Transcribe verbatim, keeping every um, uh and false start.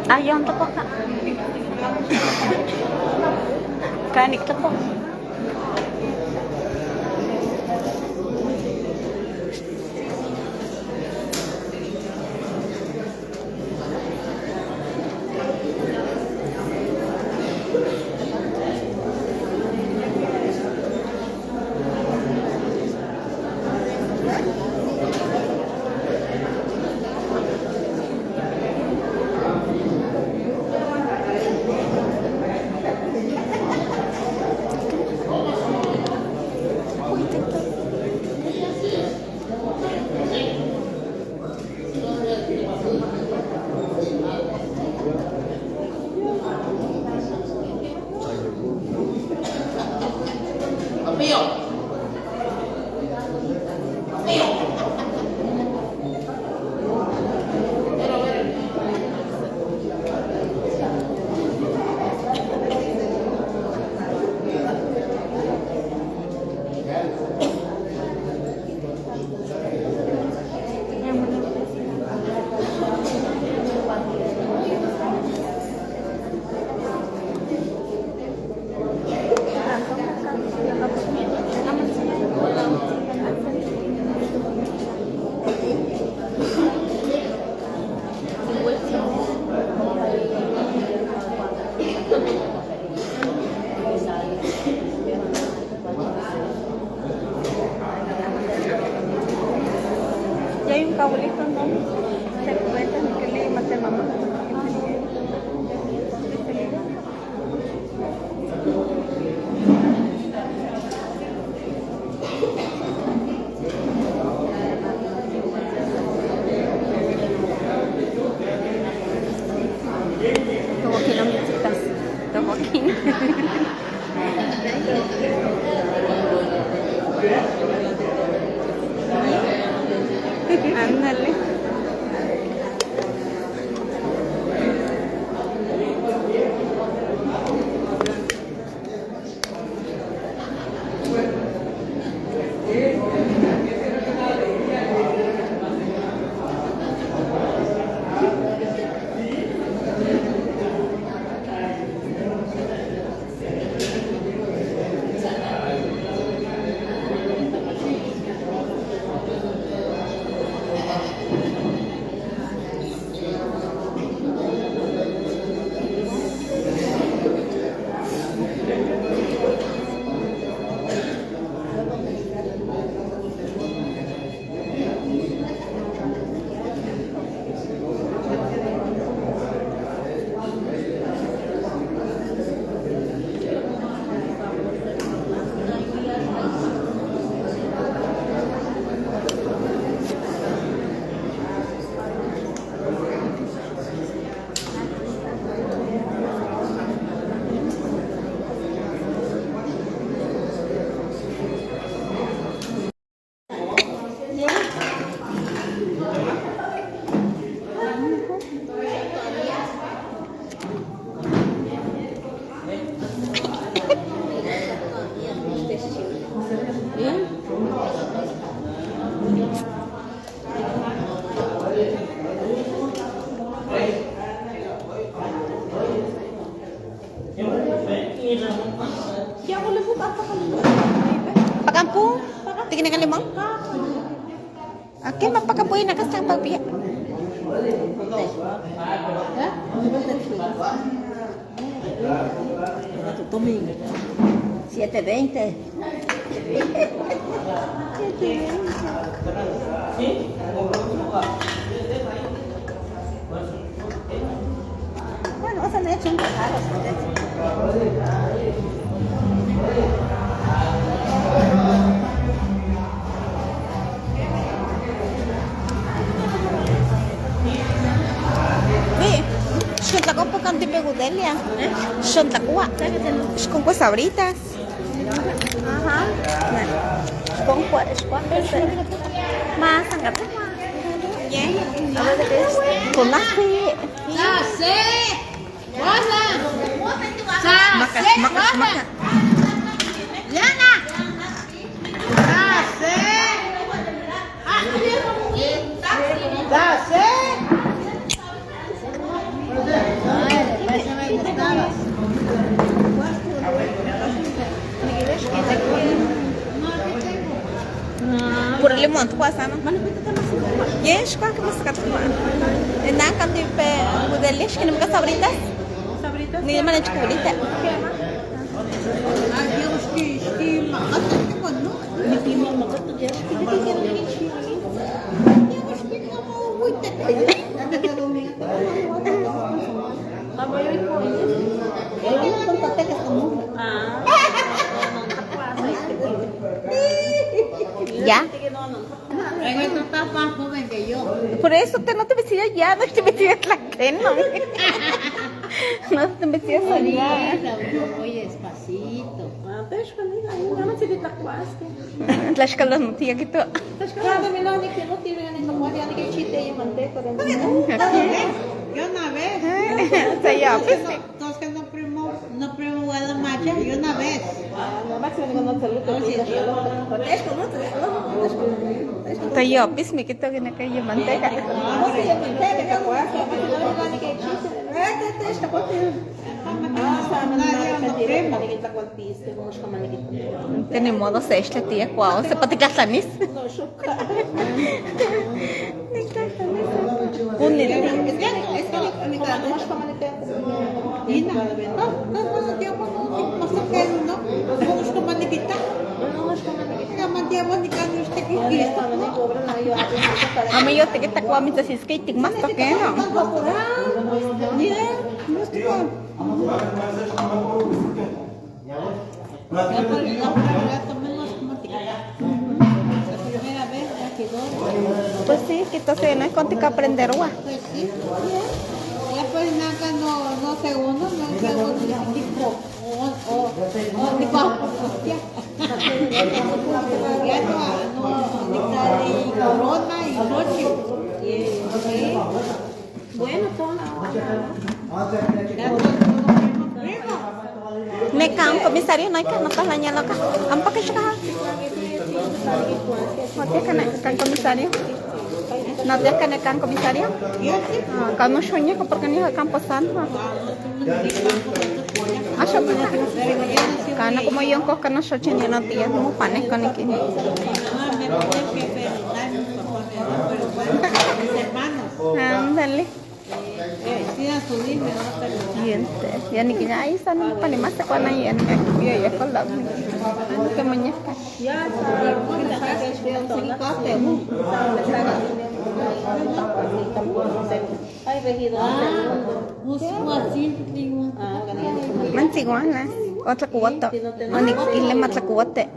Ayaw na po ka. Kanik na po. Ya hay un cabulito, ¿no? Se cuenta que le maté mamá. Como que no me quitas. Como que Ándale. Pakampu, tingin ka limang? Oke, mapakampu na ka sa pagbiya. Domingo. Siete veinte. Bueno, o sea, de hecho, un regalo. Ve, xontlakua poco antipegudelia. ¿Eh? Xontlakua. ¿Sabes qué tiene? Con sabritas. Ajá. Con cua-, con cua-, más sangre. Bien. A ver, ¿qué es? Con la fe. Ya sé. Guarda. Ya sé, guarda. Yana. Ya sé. Por el monte, ¿cuál se llama? Yes, ¿cuál que más caro? Nada, cuando pe budelish que nunca sabritas. Sabritas. Ni mana chikulita. Ya. Por eso te, no te vestidas ya, no te vestidas la que no. No te vestidas ya. Oye, despacito. Tlaxcala no tiene que tú. Tlaxcala no tiene que tú. Yo una vez. Te lleva, pues. Entonces que no primo, no primo a la marcha, y una vez. Te lleva, pues, me quito que no cae manteca. Tenemos dos este día, ¿cuál? ¿Se puede casar? Ama yo te que te cuamis así es que te más toque, ¿no? Pues sí, que entonces no es contigo aprender, ¿va? Pues sí. Ya pues nada, no, no sé, uno, no sé, uno, tipo, o, o, o, tipo, ya. Ya no, no, no, ni corona y noche. Sí. Bueno, toda la hora. Me can comisario, no hay que no la ña loca. Ampa que chica. No te can, can comisario. No te can, can comisario. Ah, can no sueño porque ni campo santo. Asha, kana como yo coca no soche ni no tía, como panes con aquí. Ándale. Bien, ya ni que ya ahí está, no para ni más se pone ahí en el, ya con la, que muñeca. Mantziguana, otra cubota. Onikile matlacubote.